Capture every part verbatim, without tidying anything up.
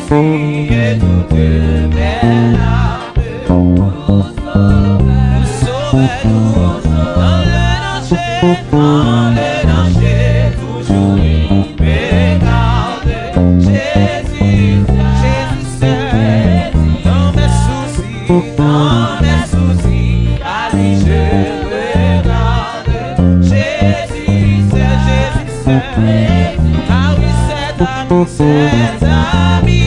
Purifier toutes mes larmes. Nous sauver, nous, dans le danger, dans le danger, toujours il me garde. Jésus, Jésus, dans mes soucis, dans mes soucis, à lui je regarde. Jésus, Jésus, ah oui, c'est ami, c'est ami.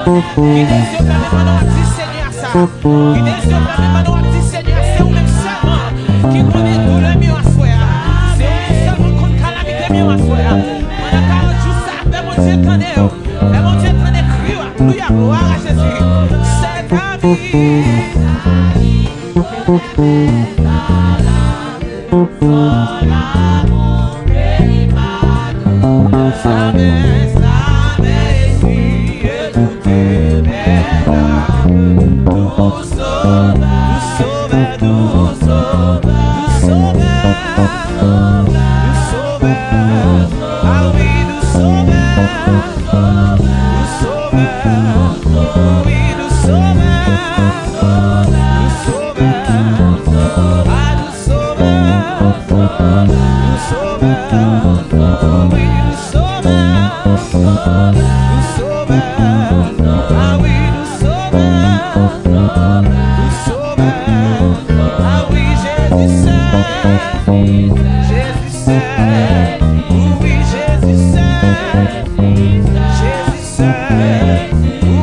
Kite zye fèmen pandan w ap di Senyè sa. Kite zye fèmen pandan w ap di Senyè, se ou menm sèlman ki konnen doulè m yo aswè a. Se ou menm sèlman k konn kalamite m yo aswè a. Pandan karant jou sa, fè Bondye tande yo. Fè Bondye tande kri w. Alelouya, glwa a Jezi. C'est ami. Sovè, nou Sovè, nou Sovè, wi, nou Sovè, nou Sovè, a wi, nou Sovè, nou Sovè, a wi, Jezi sèl, Jezi sèl, wi, Jezi sèl, Jezi sèl,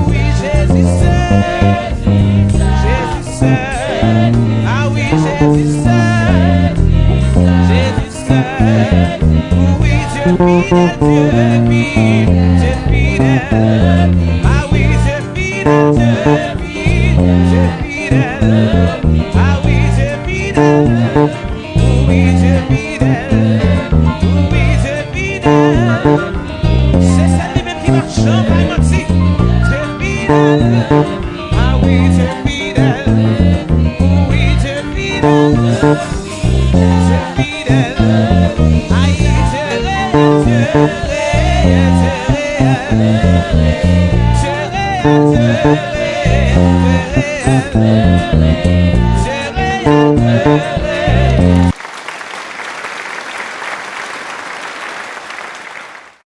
wi, Jezi sèl, Jezi sèl, a wi, Jezi sèl, Jezi sèl, wi, Dye fidèl, Dye fi, Dye fidèl, a wi, Dye fidèl, Dye fi, Dye fidèl, a wi, Dye fidèl, wi, Dye fidèl, wi, Dye fidèl. Se sèl li menm ki p ap janm bay manti. Dye fidèl, a wi, Dye fidèl, wi, Dye fidèl, Dye fidèl, ay, Dye reyèl, Dye reyèl, Dye reyèl, Dye reyèl, Dye reyèl, Dye reyèl.